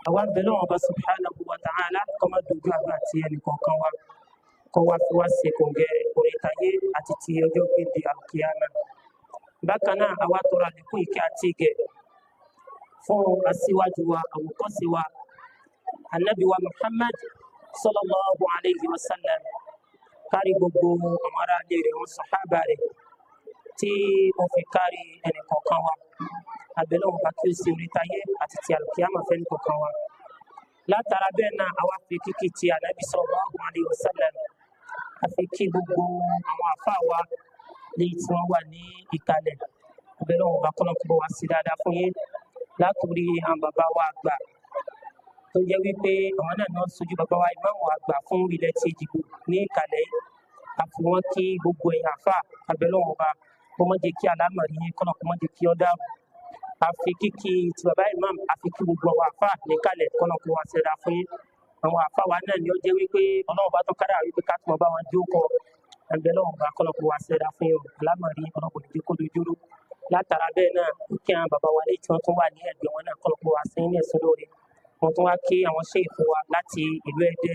Àwa ń bẹ lọ́wọ́ ọba subhanahu wa ta'ala kó má dojú àgbà àti ẹnì kọ̀ọ̀kan wa, kó wá fi wá ṣe kòǹgẹ́ orí tayé àti ti ọjọ́ gbèdé àlùkìyámà. Bákan náà, àwa tọrọ àlékún ìkẹ́ àti ìgẹ̀ fún aṣíwájú wa, àwòkọ́ṣe wa, Ànábì wa Muhammad sallallahu alayhi wa sallam, kárí gbogbo àwọn ará ilé rẹ̀, àwọn sàhábà rẹ̀, tí ó fi kárí ẹnì kọ̀ọ̀kan wa. Àbẹ̀lẹ̀ òun bá kí ó ṣe orí tayé àti ti àlùkìyámà fẹ́ nìkọ̀ọ̀kan wa. Látara bẹ́ẹ̀ náà, àwa fi kíkì ti Ànábì sallallahu alayhi wa sallam, a fi kí gbogbo àwọn àfáà wa léyìí tí wọ́n wà ní ìkàlẹ̀. Àbẹ̀lẹ̀ òun bá kọ́nà kó wá sí dáadáa fún yín, látòrí àwọn bàbá wa àgbà tó jẹ́ wípé àwọn náà náà sojú bàbá wa ìmáàmù àgbà fún ilẹ̀ tí Èjìgbò ní ìkàlẹ̀ yìí. A fi wọ́n kí gbogbo ẹ̀yin àfáà. Àbẹ̀lẹ̀ òun bá kó má jẹ́ kí àlámọ̀rí yín kọ́nà kó má jẹ́ kí ó dàrú. A fi kíkí ti bàbá ìmáàmù, a fi kí gbogbo àwọn àfáà níkàlẹ̀, kọ́nà kó wá ṣẹ̀dá fún yín. Àwọn àfáà wa náà ni ó jẹ́ wípé Ọlọ́run bá tó kádà wípé ká tún bá wọn jókòó. Àbẹ̀lẹ̀ òun bá kọ́nà kó wá ṣẹ̀dá fún yín o. Àlámọ̀rí Ọlọ́run kò ní jẹ́ kó dojúrú. Látara bẹ́ẹ̀ náà, ó kí àwọn bàbá wa léyìí tí wọ́n tún wà ní ẹ̀gbẹ́ wọn náà, kọ́nà kó wá sí ní ẹ̀sùn lóore. Wọ́n tún wá kí àwọn ṣéèfù wa láti ìlú Ẹdẹ.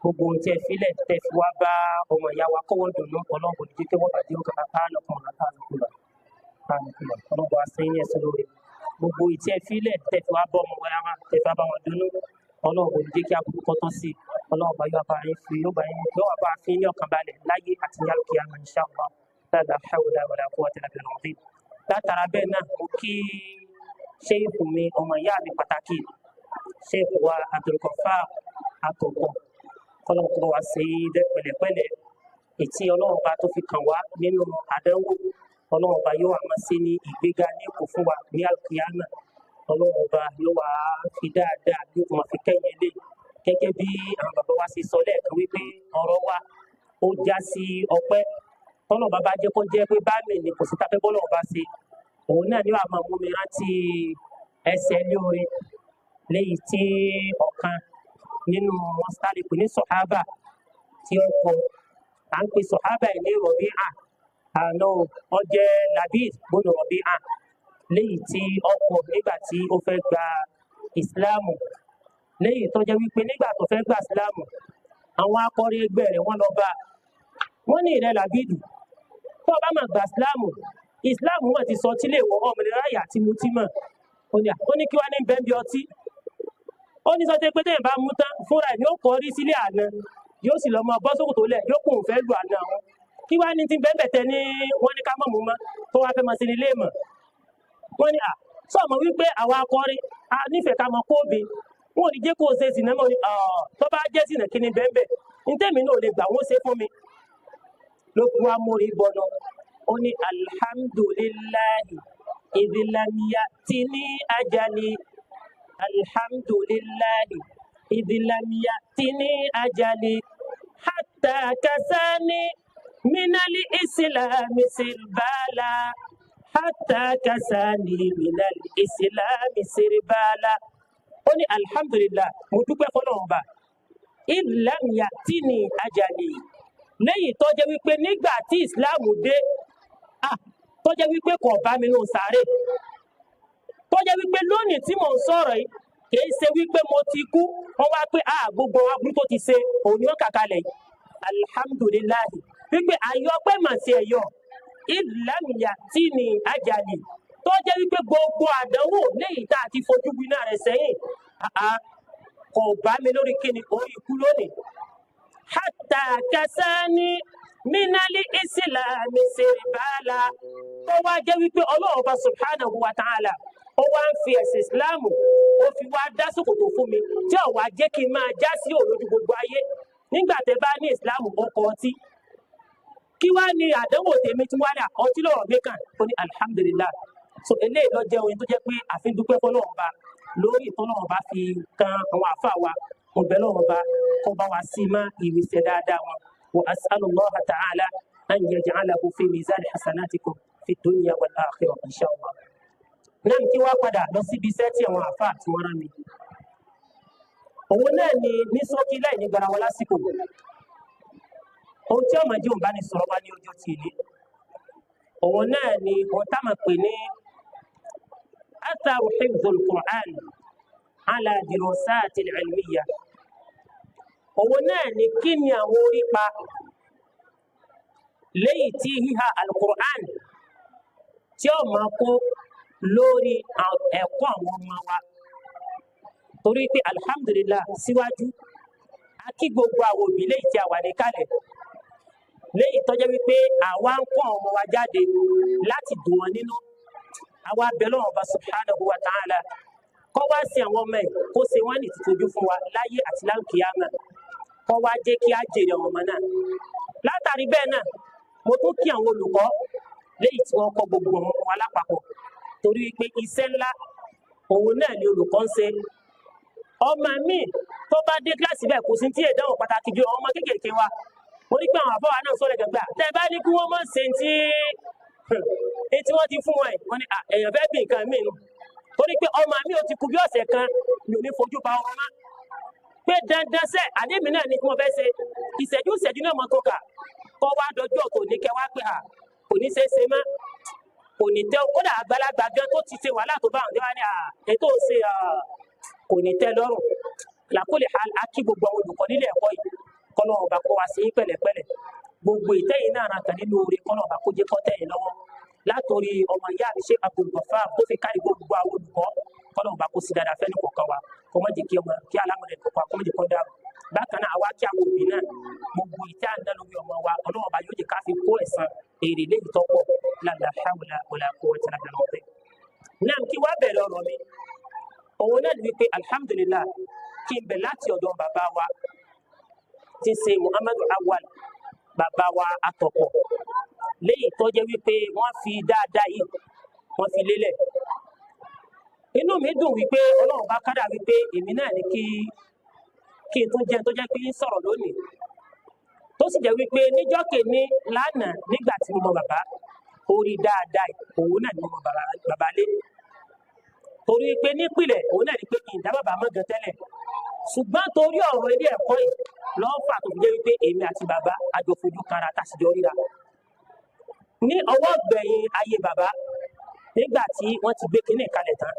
Gbogbo ohun tí ẹ filẹ̀ tẹ́ fi wá bá ọmọ ìyá wa kọ́wọ́ dùnú, Ọlọ́run kò ní jẹ́ kí wọ́n bàjẹ́ òkè àánàkùnlá àánàkùnlá, Ọlọ́run wá sí ní ẹ̀sùn lóore. Gbogbo ìtí ẹ filẹ̀ tẹ́ fi wá bá ọmọ wa tẹ́ fi wá bá wọn dùnú, Ọlọ́run kò ní jẹ́ kí aburú kọ́tọ́ sí i. Ọlọ́run bá yóò bá yín fi yóò bá yín yóò wá bá fi ní ọkàn balẹ̀ láyé àti ní àlùkìyámà insha Allah. La hawla wala quwwata illa billah. Látara bẹ́ẹ̀ náà, mo kí ṣéèkù mi, ọmọ ìyá mi pàtàkì, ṣéèkù wa Abdulgafar Akọ̀kọ̀, kọ́lọ́n kó wa ṣe é pẹ̀lẹ́pẹ̀lẹ́. Ètí Ọlọ́run bá tó fi kàn wá nínú àdánwò, Ọlọ́run bá yóò wá máa ṣe ní ìgbéga ní ipò fún wa ní àlùkìyámà. Ọlọ́run bá yóò wá fi dáadáa yóò máa fi kẹ́yìn ilé, gẹ́gẹ́ bí àwọn bàbá wa ṣe sọ lẹ́ẹ̀kan wípé ọ̀rọ̀ wa ó já sí ọpẹ́. Tọ́lọ̀ bàbá jẹ́ kó jẹ́ pé bá mi ní kò sí tafẹ́ bọ́lọ̀ bá ṣe, òun náà ni wàá máa mú mi rántí ẹsẹ̀ ní orin léyìí tí ọ̀kan nínú wọn sáré pè ní sọ̀hábà tí ó kọ. À ń pè sọ̀hábà yìí ní Rọ̀bíà, àná ó jẹ́ Labid gbọ́dọ̀ Rọ̀bíà, léyìí tí ó kọ nígbà tí ó fẹ́ gba ìsìláàmù, léyìí tó jẹ́ wípé nígbà tó fẹ́ gba ìsìláàmù, àwọn akọrin ẹgbẹ́ rẹ̀ wọ́n lọ bá wọ́n ní, ìrẹ́ Làbídù, tó o bá máa gba ìsìláàmù, ìsìláàmù wọn ti sọ tí lè wọ ọmọnìyàn ráyà àti mutí mọ̀. Ó ní kí wàá ní bẹ́ẹ̀ bí ọtí. Ó ní sọ pé téèyàn bá mú tán fúnra ẹ̀ ní ó kọ́ rí sílé àná, yóò sì lọ mọ bọ́ sókòtò lẹ̀, yóò kóun fẹ́ lu àná wọn. Kí wàá ní ti bẹ́ẹ̀ bẹ̀ tẹ ní wọ́n ní ká mọ̀ mú mọ́ tó wàá fẹ́ mọ sí nílé mọ̀. Wọ́n ní à sọ mọ̀ wípé àwa akọrin a nífẹ̀ẹ́ ká mọ kóbi, wọn ò ní jẹ́ kó o ṣe sìnà mọ́. Ní tó bá jẹ́ sìnà, kí ni bẹ́ẹ̀ bẹ́ẹ̀ ní tèmi náà ò lè gbà wọ́n ṣe fún mi. Ló fi wá mórí bọnà, ó ní alhamdulillahi idh lam ya'tini ajali, alhamdulillahi idh lam ya'tini ajali hatta kasani minal islami sirbala, hatta kasani minal islami sirbala. Ó ní alhamdulillah, mo dúpẹ́ fọlọ́run bá, idh lam ya'tini ajali, lẹ́yìn tó jẹ́ wípé nígbà tí ìsìláàmù dé, tó jẹ́ wípé kò bá mi nù sáré, tó jẹ́ wípé lónìí tí mò ń sọ̀rọ̀ yìí kìí ṣe wípé mo ti kú, wọ́n wá pé gbogbo aburú tó ti ṣe òun ni wọ́n kà kalẹ̀ yìí. Alhamdulillahi, wípé àyọpẹ́ mà sí ẹ̀yọ, idh lam ya'tini ajali, tó jẹ́ wípé gbogbo àdánwò léyìí tá a ti fojú winá rẹ̀ sẹ́yìn kò bá mi lórí kíni orí ikú lónìí. Hatta kasani minali islami sirbala, tó wá jẹ́ wípé Ọlọ́run ọba subhanahu wa ta'ala ó wá ń fi ẹ̀sìn ìsìláàmù ó fi wá dá sòkòtò fún mi, tí ó wá jẹ́ kí n máa já sí òlójú gbogbo ayé. Nígbà tẹ́ bá ní ìsìláàmù ó kọ ọtí, kí wá ní àdánwò tèmi tí wá ní ọtí lọ́rọ̀ mi kàn? Ó ní alhamdulillah. So eléyìí ló jẹ́ orin tó jẹ́ pé àfi dúpẹ́ fọlọ́run ọba lórí ìtọ́lọ́run ọba fi kan àwọn àfa wa. Mo bẹ̀ lọ́run ọba kó bá wa sí má ìrìnsẹ̀ dáadáa wọn. Wa as'alullaha ta'ala an yaj'alahu fi mizani hasanatikum fi dunya wal akhirah insha Allah. Náà kí wá padà lọ síbi iṣẹ́ tí àwọn àfa tí wọ́n rán mi. Òun náà ni ní ṣókí láì ní gbara wọn lásìkò. Ohun tí ọmọ jẹ́ òun bá ní sọ̀rọ̀ wá ní ọjọ́ tí ìní. Òun náà ni ohun tá máa pè ní atharu hifdhul Qur'an ala dirasati al-ilmiya. Òun náà ni kí ni àwọn orípa léyìí tí híhá alukur'an tí ó máa kó lórí ẹ̀kọ́ àwọn ọmọ wa. Torí pé alhamdulillah, síwájú a kí gbogbo àwọn òbí léyìí tí a wà ní kalẹ̀, léyìí tó jẹ́ wípé àwa ń kọ́ ọmọ wa jáde láti dùn wọn nínú. Àwa bẹ̀ Ọlọ́run Ọba subhanahu wa ta'ala kó wá sí àwọn ọmọ ẹ̀, kó ṣe wọ́n ní ìtìtòjú fún wa láyé àti láǹkìyámà, kó wá jẹ́ kí á jèrè àwọn ọmọ náà. Látàrí bẹ́ẹ̀ náà, mo tún kí àwọn olùkọ́ léyìí tí wọ́n kọ́ gbogbo ọmọ wa lápapọ̀, torí pé iṣẹ́ ńlá òun náà ni olùkọ́ ń ṣe. Ọmọ mi tó bá dé kíláàsì bẹ́ẹ̀ kò sí tí ìdánwò pàtàkì ju ọmọ kéékèèké wa. Mo ní pé àwọn àbọ̀wá náà sọ̀rọ̀ gàgbà, tẹ́ ẹ bá ní kí wọ́n mọ̀ ṣe tí etí wọ́n ti fún wọn ẹ̀, wọ́n ní èèyàn fẹ́ bí nǹkan mí nù. Torí pé ọmọ mi ò ti kú bí ọ̀sẹ̀ kan, mi ò ní fojú ba ọmọ mọ́. Pé dandan sẹ́, àdémi náà ni kí wọ́n fẹ́ ṣe. Ìṣẹ́jú ìṣẹ́jú náà mọ́ tó kà. Kọ́ wá dọjọ́ kò ní kẹ́ wá pé à kò ní ṣeé ṣe mọ́. Kò ní tẹ́, kódà àgbàlagbà gan tó ti ṣe wàhálà tó bá àwọn ọ̀dọ́ wa ní à ètò ṣe kò ní tẹ́ lọ́rùn. Làkúlẹ̀ a kí gbogbo àwọn olùkọ́ nílé ẹ̀kọ́ yìí, kọ́lọ́ ọba kó wa sí pẹ̀lẹ́pẹ̀lẹ́. Gbogbo ìtẹ́yìn náà ra kan nínú oore, kọ́lọ́ ọba kó jẹ́ kó tẹ̀yìn lọ́wọ́. Látòrí ọmọ ìyá mi ṣe Abdulgafar tó fi kárí gbogbo àwọn olùkọ́, kọ́lọ́ ọba kó sí dáadáa fẹ́ni kọ̀ọ̀kan wa, kó má jẹ́ kí ọmọ kí alámọ̀lẹ̀ kọ̀ọ̀kan kó má jẹ́ kó dàrú. Bákan náà, àwa kí àwọn òbí náà, gbogbo ìtẹ́ àná lórí ọmọ wa, Ọlọ́run ọba yóò jẹ́ ká fi kó ẹ̀san èrè léyìí tó pọ̀. La hawla wala quwwata illa billah. Náà kí wá bẹ̀rẹ̀ ọ̀rọ̀ mi, òun náà ni wípé alhamdulillah, kí n bẹ̀ láti ọ̀dọ̀ bàbá wa tí ń ṣe Muhammadu Awal, bàbá wa àtọ̀pọ̀, léyìí tó jẹ́ wípé wọ́n fi dáadáa yìí wọ́n fi lélẹ̀. Inú mi dùn wípé Ọlọ́run bá kádà wípé èmi náà ní kí n tún jẹ́ tó jẹ́ pé ń sọ̀rọ̀ lónìí, tó sì jẹ́ wípé níjọ́ kìíní lánàá nígbà tí mo mọ bàbá orí dáadáa yìí, òun náà ni mo mọ bàbá lé. Torí pé nípìnlẹ̀ òun náà ni pé ìdá bàbá mọ́ gan tẹ́lẹ̀, ṣùgbọ́n torí ọ̀rọ̀ ilé ẹ̀kọ́ yìí lọ́ọ́ fà tó fi jẹ́ wípé èmi àti bàbá a jọ fojú kanra tá a sì jọ ríra. Ní ọwọ́ gbẹ̀yìn ayé bàbá, nígbà tí wọ́n ti gbé kinní kalẹ̀ tán,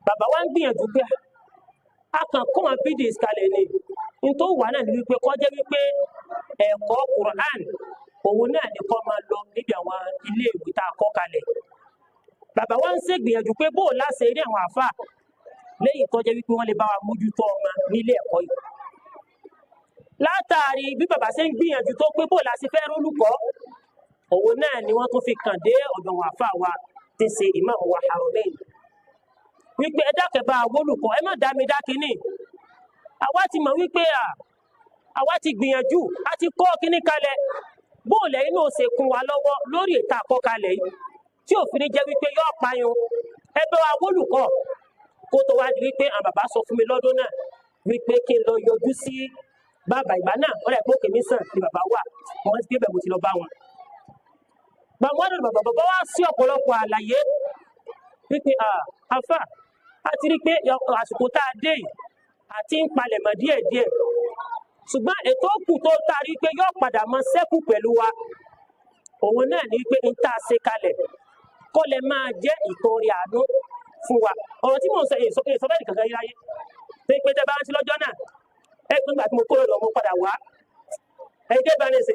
bàbá wa ń gbìyànjú pé a kàn kó wọn pd's kalẹ̀ ni. N tó wà náà ni wípé kó jẹ́ wípé ẹ̀kọ́ Quran òun náà ni kó máa lọ níbi àwọn ilé ìwé tá a kọ́ kalẹ̀. Bàbá wa ń ṣègbìyànjú pé bó o láṣẹ rí àwọn àáfàá léyìí tó jẹ́ wípé wọ́n lè bá wa mójútó ọmọ nílé ẹ̀kọ́ yìí. Látàrí bí bàbá ṣe ń gbìyànjú tó pé bó o láṣẹ fẹ́ rólùkọ́, òun náà ni wọ́n tún fi kàn dé ọ̀dọ̀ àwọn àáfàá wa tí ń ṣe Imam wa Haramain, wípé ẹ dákẹ́ bá a wólùkọ́, ẹ má dá mi dá kínní. Àwa ti mọ̀ wípé àwa ti gbìyànjú, a ti kọ́ kínní kalẹ̀, bó o lẹ́yìn náà ṣe kún wa lọ́wọ́ lórí ètò àkọ́kalẹ̀ yìí tí òfin ní jẹ́ wípé yóò payun, ẹ bá wa wólùkọ́. Kó tó wá di wípé àwọn bàbá sọ fún mi lọ́dún náà wípé kí n lọ yọjú sí bàbá ìgbà náà, ó rẹ̀ pé òkè mi sàn ni bàbá wà, wọ́n ti débẹ̀ mo ti lọ bá wọn. Bàbá wọn bàbá bàbá wá sí ọ̀pọ̀lọpọ̀ àlàyé wípé àfà a ti rí pé àsìkò tá a dé yìí àti ń palẹ̀mọ́ díẹ̀díẹ̀, ṣùgbọ́n ètò òkú tó tá a rí pé yóò padà mọ sẹ́kù pẹ̀lú wa, òun náà ní pé n tá a ṣe kalẹ̀ kó lè máa jẹ́ ìtọrẹ àánú fún wa. Ọ̀rọ̀ tí mò ń sọ èso bẹ́ẹ̀ nìkan yín láyé pé pé tẹ́ bá ń ṣe lọ́jọ́ náà ẹ pé nígbà tí mo kúrò lọ mo padà wá ẹ dé bá ní sè.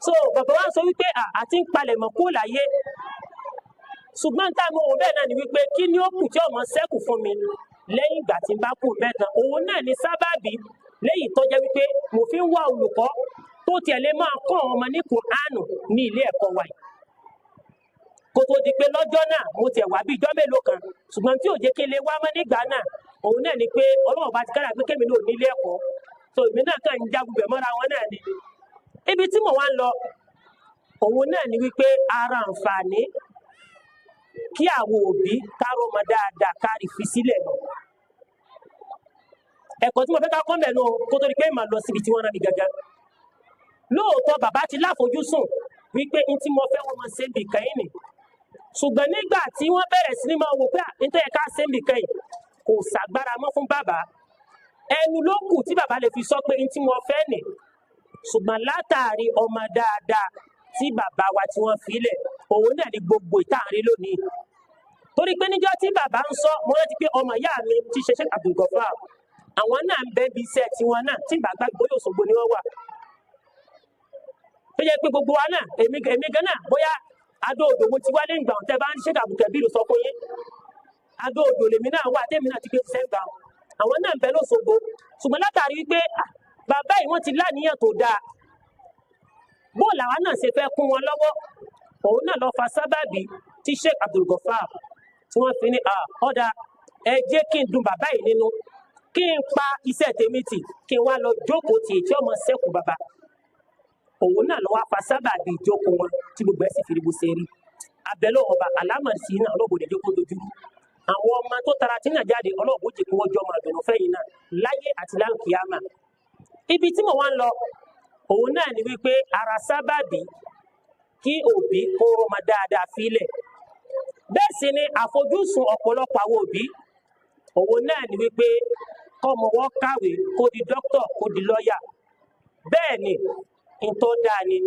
So bàbá wa sọ wípé àti ń palẹ̀mọ́ kó láyé, ṣùgbọ́n tá a mọ òun bẹ́ẹ̀ náà ni wípé kí ni ó kù tí ọmọ sẹ́kù fún mi lẹ́yìn ìgbà tí n bá kú bẹ́ẹ̀ tán, òun náà ni sábàbí lẹ́yìn tó jẹ́ wípé mo fi ń wá olùkọ́ tó tiẹ̀ lè máa kọ́ ọmọ ní Kùránù ní ilé ẹ̀kọ́ wa yìí. Kó tó di pé lọ́jọ́ náà mo tiẹ̀ wá bí ijọ́ mélòó kan, ṣùgbọ́n tí ò jẹ́ kí n lè wá mọ́ nígbà náà, òun náà ni pé Ọlọ́run bá ti kára pé kémi náà ní ilé ẹ̀kọ́, so èmi náà kàn ń jágùbẹ̀ mọ́ra wọn náà ni. Ibi tí mò ń wá ń lọ òun náà ni wípé ara àǹfààní kí àwọn òbí kárọ̀ ọmọ dáadáa kárì fi sílẹ̀ lọ. Ẹ̀kọ́ tí mo fẹ́ ká kọ́ mẹ́nu kó tó di pé màá lọ síbi tí wọ́n rán mi gangan. Lóòótọ́ bàbá ti láfojúsùn wípé n tí mo fẹ́ wọn máa ṣe ń bì kẹ́yìn ni. Ṣùgbọ́n nígbà tí wọ́n bẹ̀rẹ̀ sí ní máa wò pé n tó yẹ ká ṣe ń bì kẹ́yìn kò ṣàgbára mọ́ fún bàbá. Ẹnu ló kù tí bàbá lè fi sọ pé n tí mo fẹ́ nì. Ṣùgbọ́n látàrí ọmọ dáadáa tí bàbá wa tí wọ́n fi lẹ̀, òun náà ni gbogbo ìtàrin lónìí. Torí pé níjọ́ tí bàbá ń sọ, mo rántí pé ọmọ ìyá mi ti ṣe Sheikh Abdulgafar, àwọn náà ń bẹ bí iṣẹ́ tiwọn náà tí bàbá bóyá Òṣogbo ni wọ́n wà. Tó jẹ́ pé gbogbo wa náà, èmi gan náà bóyá Adó Odò mo ti wálé ńgbà tẹ́ bá ń Sheikh Abdulkabir sọ fún yín. Adó Odò lèmi náà wà tẹ́mi náà ti gbé iṣẹ́ gbà. Àwọn náà ń bẹ lóṣogbo. Ṣùgbọ́n látàrí wípé bàbá yìí wọ́n ti láníyàn tó dáa, bó làwa náà ṣe fẹ́ kún wọn lọ́wọ́, òun náà lọ fa sábàbí tí Sheikh Abdulgafar tí wọ́n fi ní ọ̀dà ẹ jẹ́ kí n dun bàbá yìí nínú, kí n pa iṣẹ́ tèmi tì, kí n wá lọ jókòó tì tí ọmọ sẹ́kù bàbá. Òun náà lọ wá fa sábàbí ìjókòó wọn tí gbogbo ẹ̀ sì fi rí bó ṣe rí. Abẹ́lẹ́ ọba alámọ̀sí náà ọlọ́bòde jókòó dojúrú. Àwọn ọmọ tó tara tí náà jáde ọlọ́bòde kí wọ́n jọ máa dùnú fẹ́yìn náà láyé àti lálùkìyámà. Ibi tí mo wá ń lọ òun náà ni wípé ara sábàbí kí òbí kó rọmọ dáadáa fílẹ̀. Bẹ́ẹ̀ sì ni àfojúsùn ọ̀pọ̀lọpọ̀ àwọn òbí òun náà ni wípé kọ́mọ wọn kàwé kó di dókítà kó di lọ́yà. Bẹ́ẹ̀ ni n tó dáa ni,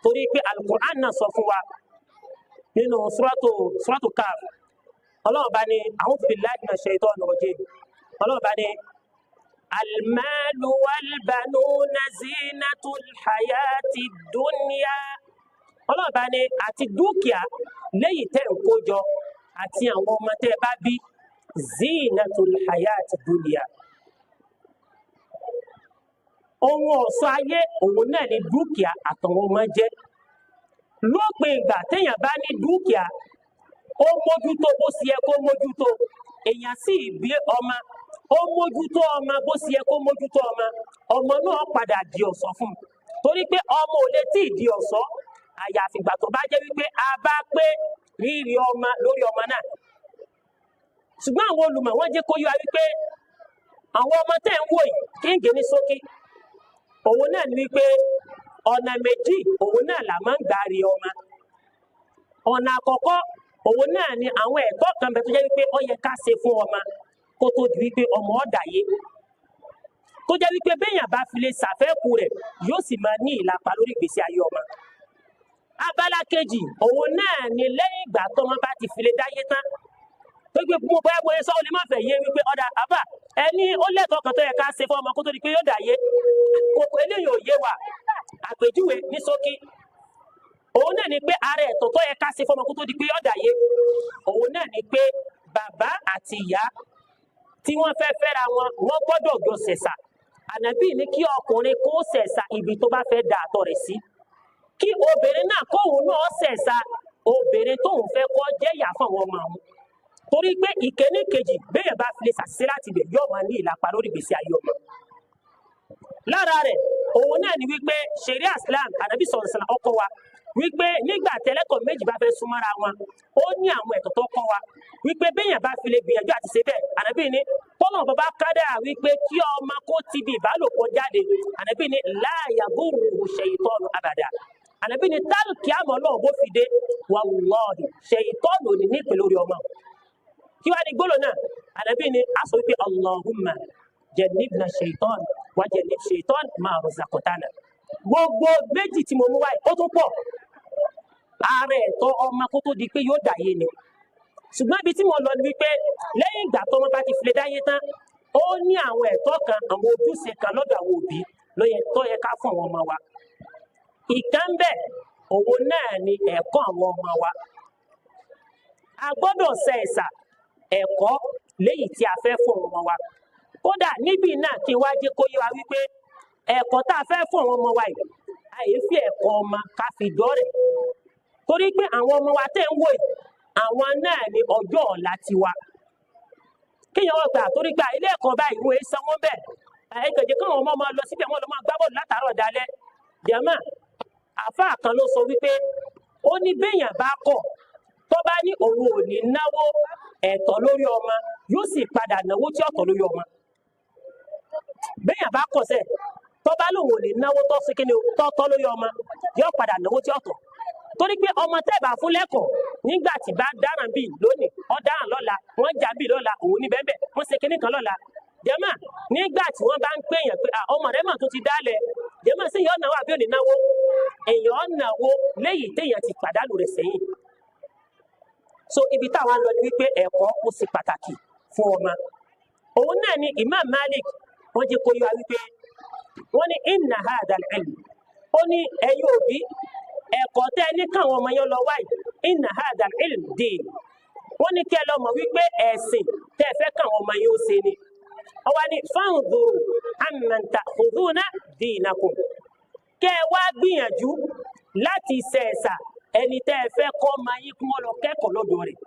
torí pé Al-Qur'an náà sọ fún wa nínú suratu Kaf. Ọlọ́run bá ní a'udhu billahi minash shaitani rajim. Ọlọ́run bá ní al-malu wal-banuna zinatul hayati dunya. Ọlọ́run bá ní àti dúkìá léyìí tẹ́ ń kó jọ àti àwọn ọmọ tẹ́ bá bí, zinatul hayati dunya. Ohun ọ̀ṣọ́ ayé òun náà ni dúkìá àtàwọn ọmọ jẹ́. Lópin ìgbà téèyàn bá ní dúkìá, ó mójútó bó ṣe yẹ kó mójútó, èèyàn sì bí ọmọ, ó mójútó ọmọ bó ṣe yẹ kó mójútó ọmọ, ọmọ náà padà di ọ̀ṣọ́ fún un. Torí pé ọmọ ò lè tíì di ọ̀ṣọ́ àyàfi ìgbà tó bá jẹ́ wípé a bá pé rírì ọmọ lórí ọmọ náà. Ṣùgbọ́n àwọn olùmọ̀ wọ́n jẹ́ kó yé wa wípé àwọn ọmọ tẹ́ ń wò yìí kí n gé ní ṣókí, òun náà ni wípé ọ̀nà méjì òun náà là máa ń gbà rí ọmọ. Ọ̀nà àkọ́kọ́ òun náà ni àwọn ẹ̀tọ́ kan bẹ tó jẹ́ wípé ó yẹ ká ṣe fún ọmọ kó tó di wípé ọmọ ó dàyé, tó jẹ́ wípé béèyàn bá fi lè ṣàfẹ́kù rẹ̀ yóò sì máa ní ìlapa lórí ìgbésí ayé ọmọ. Abala kejì òun náà ni lẹ́yìn ìgbà tọ́mọ bá ti fi lè dáyé tán, tó gbé mo bóyá bóyá sọ ó lè má fẹ́ yé wípé ọ̀dà àbá ẹni ó lẹ́tọ̀ọ́ kan tó yẹ ká ṣe fún ọmọ kó tó di pé yóò dàyé, kòkò eléyìí ò yé wa. Àpèjúwe ní ṣókí òun náà ni pé ara ẹ̀tọ́ tó yẹ ká ṣe fún ọmọ kó tó di pé yóò dàyé, òun náà ni pé bàbá àti ìyá tí wọ́n fẹ́ fẹ́ra wọn, wọ́n gbọ́dọ̀ jọ ṣẹ̀ṣà. Ànábì ní kí ọkùnrin kó ṣẹ̀ṣà ibi tó bá fẹ́ da àtọ̀ rẹ̀ sí, kí obìnrin náà kóun náà ṣẹ̀ṣà obìnrin tóun fẹ́ kó jẹ́ ìyá fún àwọn ọmọ àwọn. Torí pé ìkíní kejì béèyàn bá fi lè ṣàṣìṣe láti ibẹ̀ yóò máa ní ìlapa lórí ìgbésí ayé ọmọ. Lára rẹ̀ òun náà ni wípé ṣẹ̀ríà Islam ànábì sọ̀rọ̀ sọ̀rọ̀ ọkọ wa wípé nígbà tẹ́lẹ̀tọ̀ méjì bá fẹ́ súnmọ́ra wọn, ó ní àwọn ẹ̀tọ́ tó kọ́ wa wípé béèyàn bá fi lè gbìyànjú àti ṣe bẹ́ẹ̀, ànábì ní tọ́nà bàbá kádà wípé kí ọmọ kó ti bí ìbálòpọ̀ jáde, ànábì ní la yadurruhu shaytanu abada. Ànábì ní tálùkì àmọ́ náà bó fi dé, wallahi ṣèyítọ́nù ò ní nípìn lórí ọmọ. Kí wàá ní gbólóhùn náà? Ànábì ní a sọ wípé Allahumma jannibna shaytan wa jannib shaytan ma razaqtana. Gbogbo méjì tí mo mú wáyé ó tún pọ̀. Ara ẹ̀tọ́ ọmọ kó tó di pé yóò dàyé ni. Ṣùgbọ́n ibi tí mo lọ ni wípé lẹ́yìn ìgbà tọ́mọ bá ti fi lè dáyé tán, ó ní àwọn ẹ̀tọ́ kan, àwọn ojúṣe kan lọ́dọ̀ àwọn òbí ló yẹ tó yẹ ká fún àwọn ọmọ wa. Ìkan ń bẹ, òun náà ni ẹ̀kọ́ àwọn ọmọ wa. A gbọ́dọ̀ ṣe ẹ̀sà ẹ̀kọ́ léyìí tí a fẹ́ fún àwọn ọmọ wa. Kódà níbí náà kí n wá jẹ́ kó yé wa wípé ẹ̀kọ́ tá a fẹ́ fún àwọn ọmọ wa yìí, àyè fi ẹ̀kọ́ ọmọ ká fi dọ́rẹ̀. Torí pé àwọn ọmọ wa tẹ̀ ń wò yìí, àwọn náà ni ọjọ́ ọ̀la tiwa. Kéèyàn wọ́n gbà torí pé ilé ẹ̀kọ́ báyìí wọ́n sanwó bẹ́ẹ̀. Ẹ̀kẹ̀jẹ̀ káwọn ọmọ máa lọ síbẹ̀, wọ́n lọ máa gbá bọ́ọ̀lù látàárọ̀ dalẹ́. Jẹ̀mọ́, àáfàá kan ló sọ wípé ó ní béèyàn bá kọ̀ tó bá ní òun ò ní náwó ẹ̀tọ́ lórí ọmọ, yóò sì padà náwó tí ọ̀tọ̀ lórí ọmọ. Béèyàn bá kọ̀ sẹ̀ tó bá lóun ò ní náwó tó ṣe kíni tọ́tọ́ lórí ọmọ, yóò padà náwó tí ọ̀tọ̀. Torí pé ọmọ tẹ́ bá fún lẹ́kọ̀ọ́ nígbà tí bá dáràn bíi lónìí, ó dáràn lọ́la, wọ́n jà bíi lọ́la, òun ní bẹ́ẹ̀ bẹ́ẹ̀, wọ́n ṣe kíní kan lọ́la. Jẹ́mọ́, nígbà tí wọ́n bá ń pèèyàn pé ọmọ rẹ̀ mà tó ti dálẹ̀, jẹ́mọ́ sí èèyàn náwó àbí òní náwó? Èèyàn náwó léyìí téèyàn ti pàdánù rẹ̀ sẹ́yìn. So ibi táwa ń lọ ni wípé ẹ̀kọ́ ó ṣe pàtàkì fún ọmọ. Òun náà ni Imam Malik wọ́n jẹ́ kó yé wa wípé wọ́n ní inna hadha al-ilm, ó ní ẹ̀yin òbí ẹ̀kọ́ tẹ́ ẹ ní káwọn ọmọ yẹn lọ wáyìí, inna hadha al-ilm din, wọ́n ní kí ẹ lọ mọ̀ wípé ẹ̀sìn tẹ́ ẹ fẹ́ káwọn ọmọ yẹn ó ṣe ni. Wọ́n wá ní fanzuru amman ta'khudhuna dinakum, kẹ́ ẹ wá gbìyànjú láti ṣẹ̀ṣà ẹni tẹ́ ẹ fẹ́ kọ́ ọmọ yín kí wọ́n lọ kẹ́kọ̀ọ́ lọ́dọ̀ rẹ̀.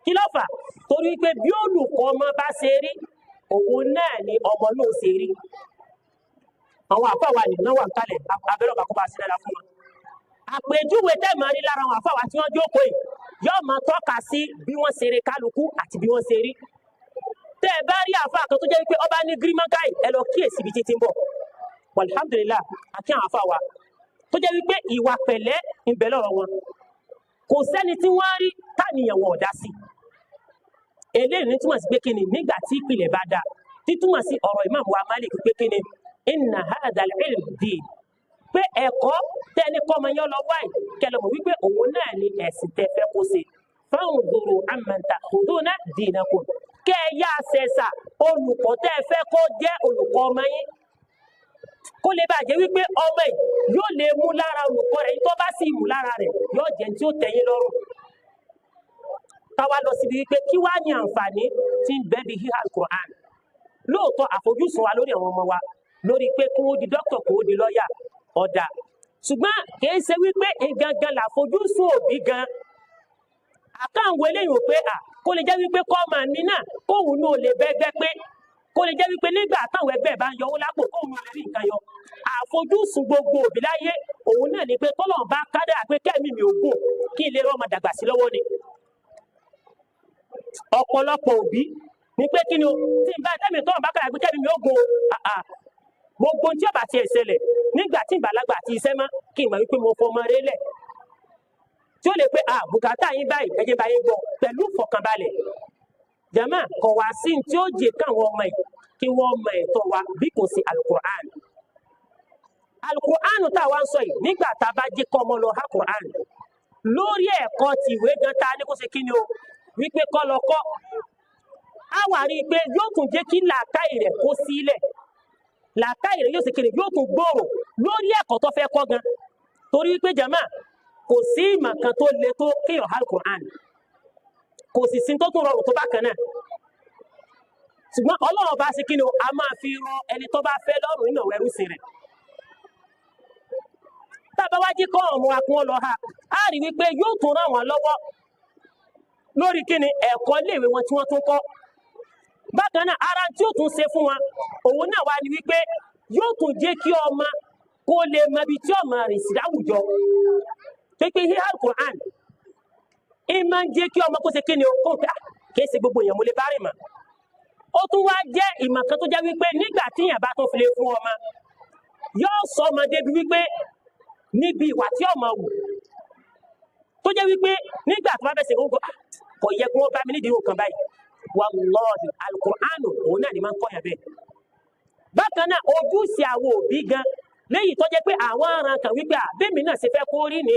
Kí ló fà? Torí pé bí olùkọ́ ọmọ bá ṣe rí, òun náà ni ọmọ náà ṣe rí. Àwọn àfáà wa nìyẹn wà ń kalẹ̀, abẹ́rẹ́ ọba kó bá ṣe dáadáa fún wọn. Àpèjúwe tẹ́ máa rí lára àwọn àfáà wa tí wọ́n jókòó yìí yóò máa tọ́ka sí bí wọ́n ṣe rí kálukú àti bí wọ́n ṣe rí. Tẹ́ ẹ bá rí àfáà kan tó jẹ́ wípé ọba ní gírímọ́káì, ẹ lọ kíyèsí ibi títí ń bọ̀. Alhamdulillah, àti àwọn àfáà wa tó jẹ́ wípé ìwà pẹ̀lẹ́ ń bẹ lọ́rọ̀ wọn. Kò sẹ́ni tí wọ́n rí táníyàn wọn ò dá sí. Eléyìí ní túmọ̀ sí pé kíni nígbà tí ìpìlẹ̀ bá dáa, títúmọ̀ sí ọ̀rọ̀ Imam wa Malik pé kíni inna hadha al-ilm din, pé ẹ̀kọ́ tẹ́ni kọ́mọ yẹn lọ wáyé kẹlẹ́ mọ̀ wípé òun náà ni ẹ̀sìn tẹ́ fẹ́ kó ṣe. Fanzuru amman ta'khuduna dinakum, kẹ́ ẹ yá ṣẹ̀ṣà olùkọ́ tẹ́ fẹ́ kó jẹ́ olùkọ́ ọmọ yín, kó lè bàjẹ́ wípé ọmọ yìí yóò lè mú lára olùkọ́ rẹ̀, tó bá sì mú lára rẹ̀ yóò jẹ́ tí ó tẹ́ yín lọ́rùn. Táwa lọ síbi wípé kí wá ní àǹfààní tí ń bẹ bí híhá Al-Qur'an. Lóòótọ́ àfojúsùn wa lórí àwọn ọmọ wa lórí pé kí wọ́n di dókítà, kí wọ́n di lọ́ọ̀yà, ọ̀dà. Ṣùgbọ́n kìí ṣe wípé gangan làfojúsùn òbí gan. Àkáǹwé eléyìí ò pé à kó lè jẹ́ wípé kọ́ ọmọ mi náà kóun náà lè bẹ́gbẹ́ pé, kó lè jẹ́ wípé nígbà táwọn ẹgbẹ́ bá ń yọwó lápò kóun náà lè rí nǹkan yọ. Àfojúsùn gbogbo òbí láyé òun náà ni pé tọ́lọ́run bá kádàrá pé kẹ́mi mi ò gùn kí n lè rọ́mọ dàgbà sí lọ́wọ́ ni. Ọ̀pọ̀lọpọ̀ òbí ni pé kí ni o tí n bá tẹ́mi tọ́lọ́run bá kádàrá pé kẹ́mi mi ò gùn o, gbogbo tí ó bá tiẹ̀ ṣẹlẹ̀ nígbà tí ìbàlágbà àti iṣẹ́ mọ́ kí n mọ̀ wípé mo fọmọ rẹ lẹ̀ tí ó lè pé à bùkátà yín báyìí ẹ̀jẹ̀ báyìí gbọ́ pẹ̀lú ìfọ̀kànbalẹ̀. Jàmá kọ̀ wá sí tí ó jẹ́ káwọn ọmọ yìí kí wọ́n mọ ẹ̀tọ́ wa bí kò sí Al-Qur'an. Al-Qur'an tá a wá ń sọ yìí nígbà tá a bá jẹ́ kọ́ ọmọ lọ ha Qur'an lórí ẹ̀kọ́ ti ìwé gan ta ní kó ṣe kí ni o wípé kọ́ lọ kọ́, á wà rí i pé yóò tún jẹ́ kí làákàyè rẹ̀ kó sílẹ̀, làákàyè rẹ̀ yóò ṣe kí ni yóò tún gbòòrò lórí ẹ̀kọ́ tó fẹ́ kọ́ gan. Torí wípé jàmá kò sí ìmọ̀ kan tó le tó kéèyàn ha Al-Qur'an, kò sì sí tó tún rọrùn tó bá kan náà. Ṣùgbọ́n Ọlọ́run bá ṣe kí ni o, a máa fi rọ ẹni tó bá fẹ́ lọ́rùn nínú àwọn ẹrúsìn rẹ̀. Tá a bá wá jí kọ́ ọmọ wa kí wọ́n lọ ha, á rí wípé yóò tún ràn wọ́n lọ́wọ́ lórí kí ni ẹ̀kọ́ iléèwé wọn tí wọ́n tún kọ́. Bákan náà ara tí ó tún ṣe fún wọn òun náà wá ní wípé yóò tún jẹ́ kí ọmọ kó lè mọ ibi tí ọmọ rìn sí láwùjọ. Pé híhá Al-Qur'an ẹ máa ń jẹ́ kí ọmọ kó ṣe kí ni o kó pé kìí ṣe gbogbo èèyàn mo lè bá rìn mọ́. Ó tún wá jẹ́ ìmọ̀ kan tó jẹ́ wípé nígbà tí èèyàn bá tún fi lè fún ọmọ yóò sọ ọmọ débi wípé níbi ìwà tí ọmọ wù tó jẹ́ wípé nígbà tó bá fẹ́ ṣe gbogbo kò yẹ kí wọ́n bá mi nídìí nǹkan báyìí. Wallahi Al-Qur'an òun náà ni máa ń kọ́ yẹn bẹ́ẹ̀. Bákan náà ojúṣe àwọn òbí gan léyìí tó jẹ́ pé àwọn aràn kan wípé àbẹ́mi náà ṣe fẹ́ kó rí ni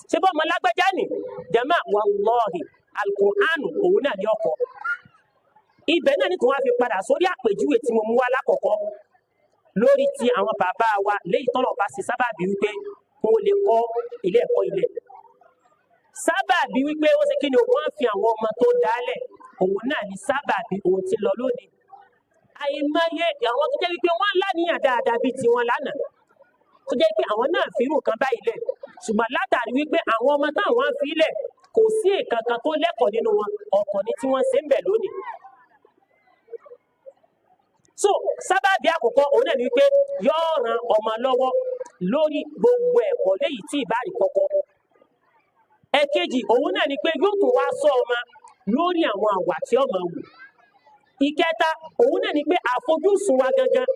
ṣé bọ́ ọmọ lágbájá ni jama wallahi Al-Qur'an òun náà ni ọkọ̀. Ibẹ̀ náà ni tí wọ́n fi padà sórí àpèjúwe tí mo mú wá lákọ̀ọ́kọ́ lórí ti àwọn bàbá wa léyìí tọ́lọ̀ bá ṣe sábàbí wípé kó lè kọ́ ilé ẹ̀kọ́ ilẹ̀. Sábàbí wípé ó ṣe kí ni wọ́n fi àwọn ọmọ tó dálẹ̀ òun náà ni sábàbí òun ti lọ lónìí. Àìmọye àwọn tó jẹ́ wípé wọ́n láníyàn dáadáa bíi tiwọn lánàá tó jẹ́ pé àwọn náà fi irú nǹkan báyìí lẹ̀, ṣùgbọ́n látàrí wípé àwọn ọmọ táwọn fi lẹ̀ kò sí ìkankan tó lẹ́kọ̀ọ́ nínú wọn, ọ̀tọ̀ ni tí wọ́n ṣe ń bẹ̀ lónìí. So sábàbí àkọ́kọ́ òun náà ni wípé yóò ran ọmọ lọ́wọ́ lórí gbogbo ẹ̀kọ́ léyìí tí ìbáàrí kọ́kọ́. Ẹ̀kejì òun náà ni pé yóò tún wá sọ ọmọ lórí àwọn àwà tí ọmọ wù. Ìkẹta òun náà ni pé àfojúsùn wa gangan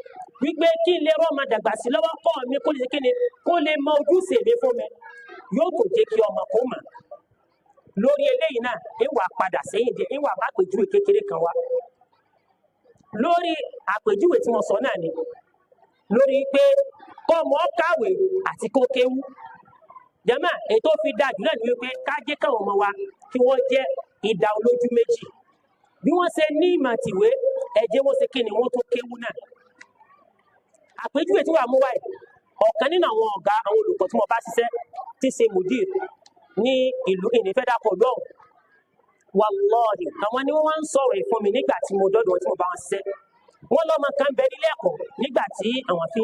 wípé kí n lè rọ́ ọmọ dàgbà sí lọ́wọ́ kọ́ mi kó lè ṣe kíni kó lè mọ ojúṣe mi fún mi, yóò tún jẹ́ kí ọmọ kó mọ̀. Lórí eléyìí náà ìwà padà sẹ́yìn díẹ̀, ìwà bá àpèjúwe kékeré kan wá. Lórí àpèjúwe tí mo sọ náà ni lórí pé kọ́mọ kàwé àti kó kéwú. Jàmá, ètò fi dáa jù náà ni wípé ká jẹ́ káwọn ọmọ wa kí wọ́n jẹ́ idà olójú méjì. Bí wọ́n ṣe ní ìmọ̀ tìwé, ẹ jẹ́ wọ́n ṣe kí ni wọ́n tó kéwú náà. Àpèjúwe tí wàá mú wáyé, ọ̀kan nínú àwọn ọ̀gá àwọn olùkọ́ tí mo bá ṣiṣẹ́ ti ṣe mudir ní ìlú ìnífẹ́dàpọ̀ lọ́hùn. Wàlọ́ọ̀hì, àwọn ni wọ́n wá ń sọ̀rọ̀ ìfún mi nígbà tí mo dọ́dọ̀ tí mo bá wọn ṣiṣẹ́. Wọ́n lọ́mọ kan bẹ nílé ẹ̀kọ́ nígbà tí àwọn fi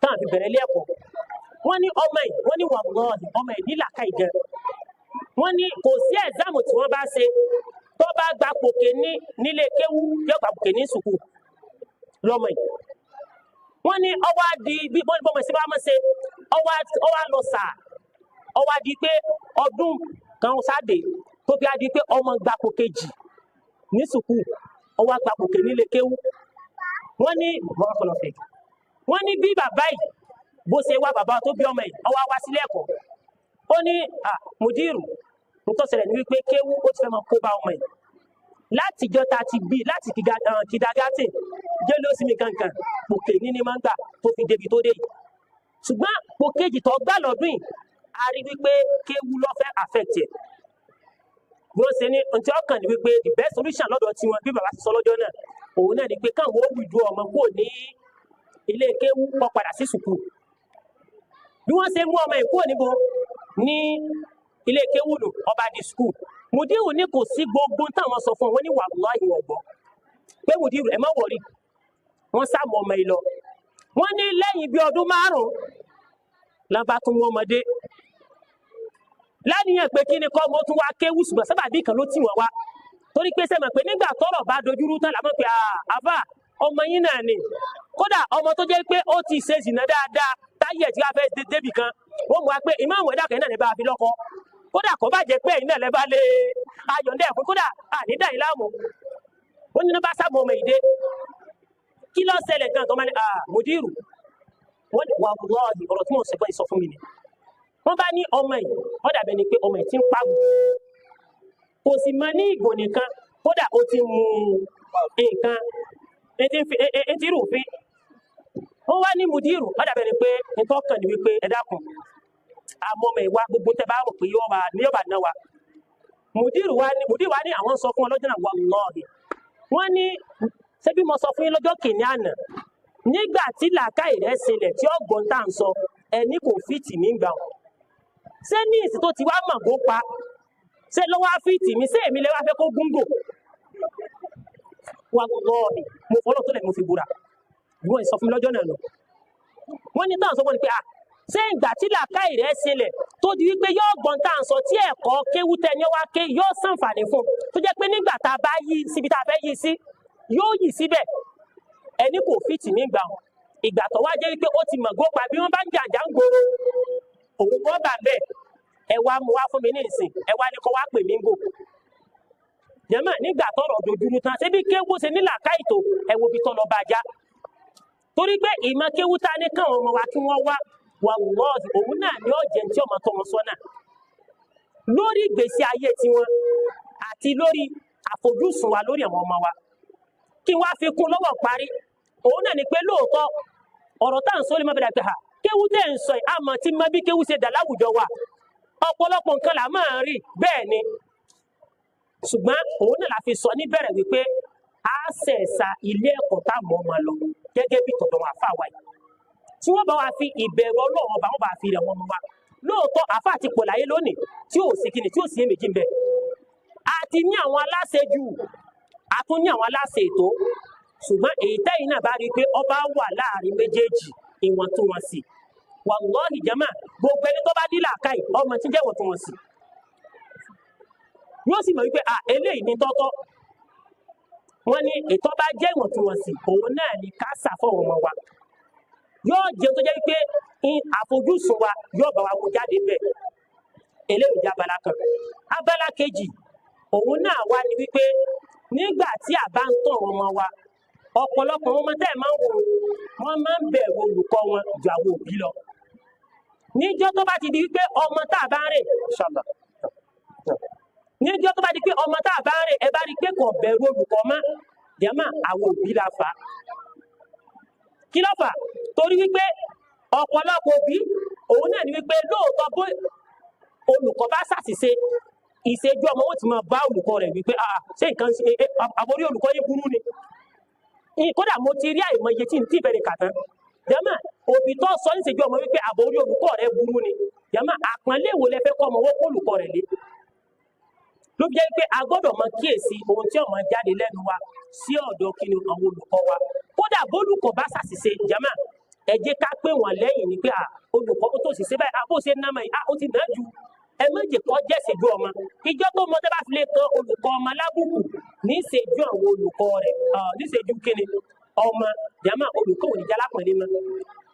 táwọn fi bẹ̀rẹ̀ ilé ẹ̀kọ́. Wọ́n ní ọmọ yìí, wọ́n ní wàlọ́ọ̀hì, ọmọ yìí ní làákàyè gan. Wọ́n ní kò sí ẹ̀sáàmù tí wọ́n bá ṣe tó bá gba pòkè ní nílé kéwú yóò gba pòkè ní sùkúù lọ́mọ yìí. Wọ́n ní ọwọ́ á di bí wọ́n ní bọ́mọ sí bá mọ̀ ṣe ọwọ́ á lọ sàá, ọwọ́ á di pé ọdún kan sáde tó fi á di pé ọmọ gba pòkè jì ní sùkúù, ọwọ́ á gba pòkè nílé kéwú. Wọ́n ní wọ́n ní bí bàbá yìí bó ṣe wá bàbá tó bí ọmọ yìí ọwọ́ á wá sílé ẹ̀kọ́. Ó ní mùdírù, nítorí ṣẹlẹ̀ ní wípé kéwú ó ti fẹ́ máa kó bá ọmọ yìí. Látijọ́ ta ti bí láti kìdàgátì jẹ́ ló sinmi kankan pòkè ní máa ń gbà tó fi débi tó dé yìí. Ṣùgbọ́n pòkejì tó gbà lọ́dún yìí, a rí wípé kéwú ló fẹ́ affect ẹ̀. Bí wọ́n ṣe ní ohun tí ọkàn ní wípé the best solution lọ́dọ̀ tiwọn bí bàbá ṣe sọ lọ́jọ́ náà, òun náà ni pé káwọn ó withdraw ọmọ kúrò ní ilé kéwú kó padà sí sùkúù. Bí wọ́n ṣe mú ọmọ yìí kúrò níbo ní ilé kéwú nù ọba di sùkúù. Mùdírù ní kò sí gbogbo táwọn sọ fún wọn ní wàláhì wọ́n gbọ́. Pé mùdírù ẹ má wọrí, wọ́n sá mọ ọmọ yìí lọ. Wọ́n ní lẹ́yìn bí ọdún márùn-ún lọ́ba tún wọ́n ọmọdé. Láníyàn pé kí ni kọ́ ọmọ tún wá kéwú ṣùgbọ́n sábàbí kan ló tì wọ́n wá. Torí pé sẹ́mọ̀ pé nígbà tọ́rọ̀ bá dojúrú tán làmọ́ pé àbá ọmọ yín náà ni. Kódà ọmọ tó jẹ́ pé ó ti ṣe zìnà dáadáa táyé ẹ̀ tí wàá fẹ́ débì kan. Wọ́n mú wa pé ìmáàmù ẹ̀dá kan náà ní bá a fi lọ́kọ. Kódà kò bá jẹ́ pé ẹ̀yin náà lẹ bá lé ayọ̀ǹda ẹ̀fún kódà àní dà yín láàmú. Wọ́n ní ní bá sábà ọmọ yìí dé. Kí ló ṣẹlẹ̀ gan tó máa ní mùdírù? Wọ́n ní wàlúùlọ́ọ̀dì ọ̀rọ̀ tí mò ń sọ yìí sọ fún mi ni. Wọ́n bá ní ọmọ yìí, ó dàbẹ̀ ni pé ọmọ yìí ti ń pagbo. Kò sì mọ ní ìgò nìkan, kódà ó ti mu nǹkan, etí rúfin. Wọ́n wá ní mùdírù, ó dàbẹ̀ ni pé nǹkan kan ní wípé ẹ dákun. Àmọ́ ọmọ ìwà gbogbo tẹ bá rò pé yóò bá ní yóò bá ná wa. Mùdírù wa ní mùdírù wa ní àwọn sọ fún ọ lọ́jọ́ náà wàlúùlọ́ọ̀dì. Wọ́n ní ṣé bí mo sọ fún yín lọ́jọ́ kìíní àná nígbà tí làákàyè rẹ̀ ṣẹlẹ̀ tí ọgbọ́n tá à ń sọ ẹni kò fìtì mí gbà wọn. Ṣé ní ìsìn tó ti wá mọ̀ kó pa ṣé lọ́wọ́ á fìtì mí ṣé èmi lè wá fẹ́ kó gúngò? Wàlúùlọ́ọ̀dì mo fọlọ́ tó lẹ̀ mo fi búra. Bí wọ́n sọ fún mi lọ́jọ́ náà nù. Wọ́n ní táwọn sọ fún mi pé ṣé ìgbà tí làákàyè rẹ̀ ṣẹlẹ̀ tó di wípé yóò gbọ́n tá à ń sọ tí ẹ̀kọ́ kéwú tẹ ní wá ké yóò ṣàǹfààní fún un tó jẹ́ pé nígbà tá a bá yí síbi tá a fẹ́ yí sí yóò yí síbẹ̀ ẹni kò fìtì nígbà wọn. Ìgbà tó wá jẹ́ wípé ó ti mọ̀ gópa bí wọ́n bá ń jàjà ń gbòòrò òun kọ́ bà bẹ́ẹ̀ ẹ wá mú wá fún mi ní ìsìn ẹ wá ní kó wá pè mí ń gò. Jẹ́mọ̀ nígbà tọ́rọ̀ dojúrú tán ṣé bí kéwú ṣe ní làákàyè tó ẹ wo ibi tó lọ bá já. Torí pé ìmọ̀ kéwú ta ní káwọn ọmọ wa kí wọ́n wá wàlúùlọ́ọ̀dì òun náà ni ó jẹ́ tí ọmọ tó wọn sọ́nà lórí ìgbésí ayé tiwọn àti lórí àfojúsùn wa lórí àwọn ọmọ wa. Kí wọ́n á fi kún lọ́wọ́ parí òun náà ni pé lóòótọ́ ọ̀rọ̀ tá à ń sọ lè má bẹ̀rẹ̀ pé ha kéwú tẹ̀ ń sọ yìí àmọ́ tí mọ bí kéwú ṣe dà láwùjọ wa ọ̀pọ̀lọpọ̀ nǹkan là máa ń rí bẹ́ẹ̀ ni. Ṣùgbọ́n òun náà la fi sọ níbẹ̀rẹ̀ wípé a ṣẹ̀ṣà ilé ẹ̀kọ́ tá a mọ̀ ọmọ lọ gẹ́gẹ́ bí tọ̀dọ̀ wọn àfa wa yìí tí wọ́n bá wa fi ìbẹ̀rù Ọlọ́run ọba wọn bá fi rẹ̀ wọn mọ́ wa. Lóòótọ́ àfa ti pọ̀ láyé lónìí tí ò sí kíni tí ò sí èméjì ń bẹ. A ti ní àwọn aláṣejù, a tún ní àwọn aláṣe ètò. Ṣùgbọ́n èyí tẹ́yìn náà bá rí i pé ọba wà láàrin méjèèjì ìwọ̀ntúnwọ̀nsì. Wàlúùlọ́ọ̀hì jẹ́mà gbogbo ẹni tó bá ní làákàyè ọmọ tí ń jẹ́ ìwọ̀ntúnwọ̀nsì. Yóò sì mọ̀ wípé eléyìí ní tọ́tọ́. Wọ́n ní ètò bá jẹ́ ìwọ̀ntúnwọ̀nsì òun náà ni ká ṣàfọ̀wọ̀n ọmọ wa. Yóò jẹ́ tó jẹ́ wípé àfojúsùn wa yóò bá wa mú jáde bẹ́ẹ̀. Eléyìí jẹ́ abala kan. Abala kejì òun náà wá ní wípé nígbà tí a bá ń tọ́ ọmọ wa ọ̀pọ̀lọpọ̀ ọmọ tẹ́ ẹ̀ máa ń wò wọ́n máa ń bẹ̀rù olùkọ́ wọn ju àwọn òbí lọ. Níjọ́ tó bá ti di wípé ọmọ tá a bá ń rè ṣàlà níjọ́ tó bá di pé ọmọ tá a bá ń rè ẹ bá rí i pé kò bẹ̀rù olùkọ́ mọ́ jẹ́mọ́ àwọn òbí la fà á. Kí ló fà á? Torí wípé Ọ̀pọ̀lọpọ̀ òbí òun náà ni wípé lóòótọ́ bó olùkọ́ bá ṣàṣìṣe, ìṣẹ́jú ọmọ wọn ti máa bá olùkọ́ rẹ̀ wípé ṣé nǹkan ṣe àbórí olùkọ́ yín burú ni. Kódà mo ti rí àìmọye tí n tí bẹ̀rẹ̀ kà tán. Jẹ́mọ̀ òbí tó sọ níṣẹ́jú ọmọ wípé àbórí olùkọ́ rẹ̀ burú ni. Jẹ́mọ̀ àpọ́nlé wo lẹ fẹ́ kọ́ ọmọ wọn kó olùkọ́ rẹ̀ lé? Ló fi jẹ́ pé a gbọ́dọ̀ mọ kíyèsí ohun tí ó máa jáde lẹ́nu wa sí ọ̀dọ̀ kíni àwọn olùkọ́ wa. Kódà bólùkọ́ bá ṣàṣìṣe, jẹ́mọ̀ ẹ jẹ́ ká pè wọ́n lẹ́yìn ni pé olùkọ́ tó sì ṣe báyìí, bó ṣe ná mọ́ yìí, ó ti ná ju. Ẹ má jẹ́ kó jẹ́ ìṣẹ́jú ọmọ. Ìjọ tó mọ tẹ́ bá fi lè kan olùkọ́ ọmọ lábùkù níṣẹ́jú àwọn olùkọ́ rẹ̀, níṣẹ́jú kíni ọmọ, jẹ́mọ̀ olùkọ́ ò ní jẹ́ alápọ̀nlé mọ́.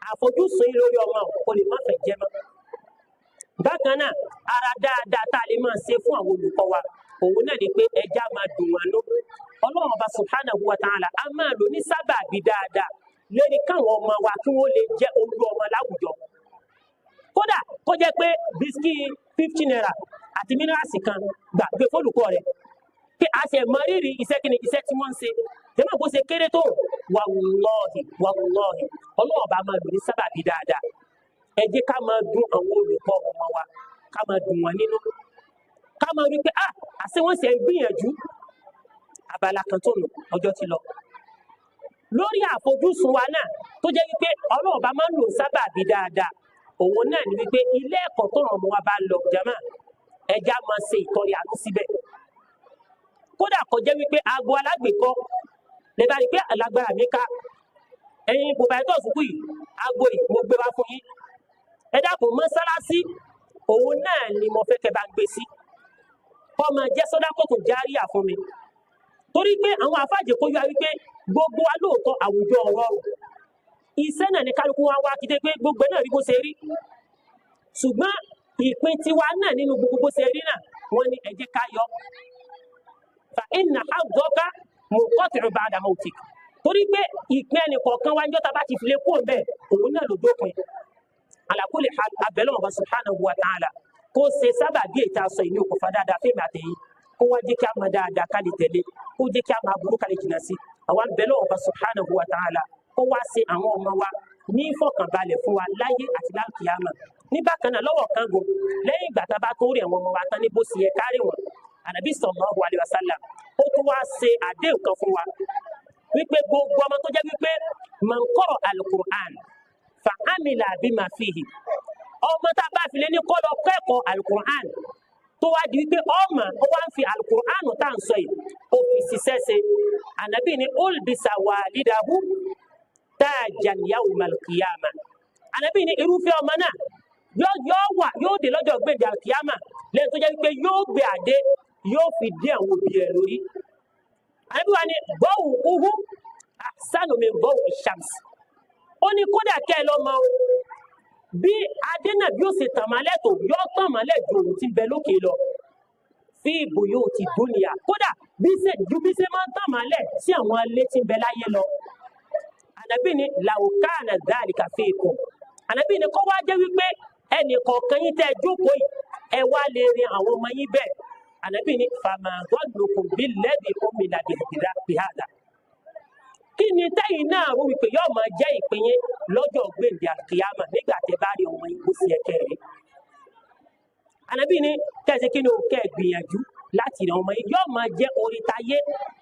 Àfojúsùn yín lórí ọmọ kò lè má fẹ́ jẹ́ mọ́. Bákan náà, ara dáadáa tá a lè máa ṣe fún àwọn olùkọ́ wa, òun náà ni pé ẹja máa dùn wọn ló. Ọlọ́run Ọba subhanahu wa ta'ala a máa lò ní sábàbí dáadáa lórí káwọn ọmọ wa kí wọ́n lè jẹ́ olú ọmọ láwùjọ. Kódà kó jẹ́ pé bisikì 50 naira àti mínírààsì kan gbà gbé fólùkọ́ rẹ̀. Pé a ṣe mọ rírì iṣẹ́ kíni iṣẹ́ tí wọ́n ń ṣe. Jẹ́mọ̀ bó ṣe kéré tó, wàlọ́ọ̀hì wàlọ́ọ̀hì, Ọlọ́run Ọba máa lò ní sábàbí dáadáa. Ẹ jẹ́ ká máa dùn àwọn olùkọ́ ọmọ wa, ká máa dùn wọn nínú. Ká máa rí pé àṣé wọ́n ṣe ń gbìyànjú. Abala kan tó nù, ọjọ́ ti lọ. Lórí àfojúsùn wa náà tó jẹ́ wípé Ọlọ́run Ọba máa ń lò sábàbí dáadáa, òun náà ni wípé ilé ẹ̀kọ́ tó ràn mọ́ wa bá lọ, jàmá, ẹja máa ṣe ìtọrẹ àánú síbẹ̀. Kódà kó jẹ́ wípé aago alágbèékọ́ lè bá rí pé alágbára mi ká. Ẹ̀yin bùbá ẹ̀tọ́ sùkú yìí, aago yìí mo gbé wá fún yín. Ẹ dákun, mọ́sálásí òun náà ni mo fẹ́ kẹ́ bá ń gbé sí. Kó máa jẹ́ sọ́dákọ̀tù járíà fún mi. Torí pé àwọn àfáàjẹ kó yọ wípé gbogbo wa lóòótọ́ àwùjọ ọ̀rọ̀ iṣẹ́ náà ni kálukú wa wá kíté pé gbogbo náà rí bó ṣe rí. Ṣùgbọ́n ìpín tiwa náà nínú gbogbo bó ṣe rí náà, wọ́n ní ẹ jẹ́ ká yọ. Fa inna hazzaka munqati'un ba'da mawtik. Torí pé ìpín ẹnì kọ̀ọ̀kan wa ń jọ́ta bá ti fi lé kúrò bẹ́ẹ̀, òun náà ló dópin. Ala kulli hal, abẹ́lẹ́ Ọba subhanahu wa ta'ala kó ṣe sábàbí ètò aṣọ ìní òkùnfà dáadáa fẹ́mi àtẹ̀yìn, kó wá jẹ́ kí a máa dáadáa ká lè tẹ̀lé, kó jẹ́ kí a máa burú ká lè jìnnà sí. Àwa abẹ́lẹ́ Ọba subhanahu wa ta'ala kó wá ṣe àwọn ọmọ wa ní ìfọ̀kànbalẹ̀ fún wa láyé àti láǹkìyámà. Ní bákan náà lọ́wọ́ kan gùn, lẹ́yìn ìgbà tá a bá tó rí àwọn ọmọ wa tán ní bó ṣe yẹ kárí wọn, Ànábì sallallahu alaihi wasallam ó tún wá ṣe àdéhùn kan fún wa wípé gbogbo ọmọ tó jẹ́ wípé man qara al-Qur'an fa amila bima fihi, ọmọ tá a bá fi lé ní kó lọ kẹ́kọ̀ọ́ al-Qur'an tó wá di wípé ọmọ ó wá ń fi al-Qur'an tá à ń sọ yìí ó fi ṣiṣẹ́ ṣe, Ànábì ní ulbisa walidahu tajan yawmal qiyamah. Ànábì ní irúfẹ́ ọmọ náà yóò dé lọ́jọ́ gbèǹde al-qiyamah lẹ́yìn tó jẹ́ wípé yóò gbé àdé yóò fi dé àwọn òbí rẹ̀ lórí. Ànábì wa ní bọ́wù uhu ahsanu min bọ́wù shams. Ó ní kódà kẹ́ ẹ lọ́mọ o, bí adé náà bí ó ṣe tàn mọ́lẹ̀ tó yóò tàn mọ́lẹ̀ ju òun ti bẹ lókè lọ. Fi buyuti dunya, kódà ju bí ṣe máa ń tàn mọ́lẹ̀ sí àwọn ilé tí ń bẹ láyé lọ. Ànábì ní law kana dhalika fikum. Ànábì ní kó wá jẹ́ wípé ẹnì kọ̀ọ̀kan yín tẹ́ ẹ jókòó yìí, ẹ wá lè rin àwọn ọmọ yín bẹ́ẹ̀. Ànábì ní fama dhannukum billadhi umila bihadha. Kí ni tẹ́yìn náà rò wípé yóò máa jẹ́ ìpín yín lọ́jọ́ gbèǹde àkíyàmà nígbà tẹ́ bá rí ọmọ yín kó sí ẹ̀kẹ́ rí? Ànábì ní kẹ́sì kí ni o kẹ́ gbìyànjú láti rí ọmọ yín yóò máa jẹ́ orí tayé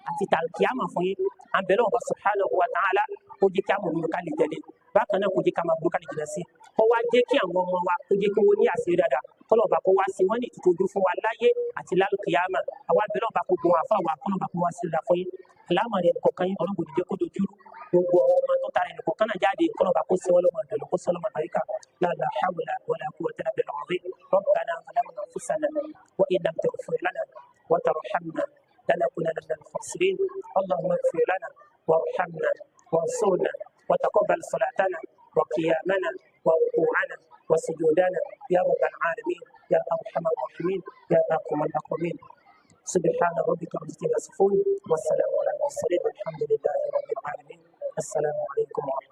àti tàkíyàmà fún yín. À ń bẹ̀rẹ̀ Ọba subhanahu wa ta'ala kó jẹ́ kí a mọ̀ nínú ká lè tẹ̀lé. Bákan náà kó jẹ́ ká máa burú ká lè jìnnà sí. Kó wá jẹ́ kí àwọn ọmọ wa kó jẹ́ kí wọ́n ní àṣírí dáadáa. Kọ́lọ̀ ọba kó wá sí wọ́n ní ìtutù ojú fún wa láyé àti lálùkìyàmà. Àwa bẹ̀rẹ̀ ọba kó gun àfa wa kọ́lọ̀ ọba kó wá sí ìlà fún yín. Àlámọ̀rí ẹnì kọ̀ọ̀kan yín Ọlọ́run kò ní jẹ́ kó dojú rú. Gbogbo àwọn ọmọ tó tara ẹnì kọ̀ọ̀kan náà jáde kọ́lọ̀ ọba kó sí wọn lọ́mọ ìdùnnú kó sí wọn lọ́mọ àlùbáríkà. La hawla wala quwwata illa billahi al-azim. Rabbana zalamna anfusana wa in lam taghfir lana wa tarhamna lanakunanna minal khasirin. Allahumma ighfir lana warhamna وانصرنا وتقبل صلاتنا وقيامنا وركوعنا وسجودنا يا رب العالمين يا أرحم الراحمين يا أكرم الأكرمين. سبحان ربك رب العزة عما يصفون والسلام على المرسلين والحمد لله رب العالمين. السلام عليكم ورحمة الله.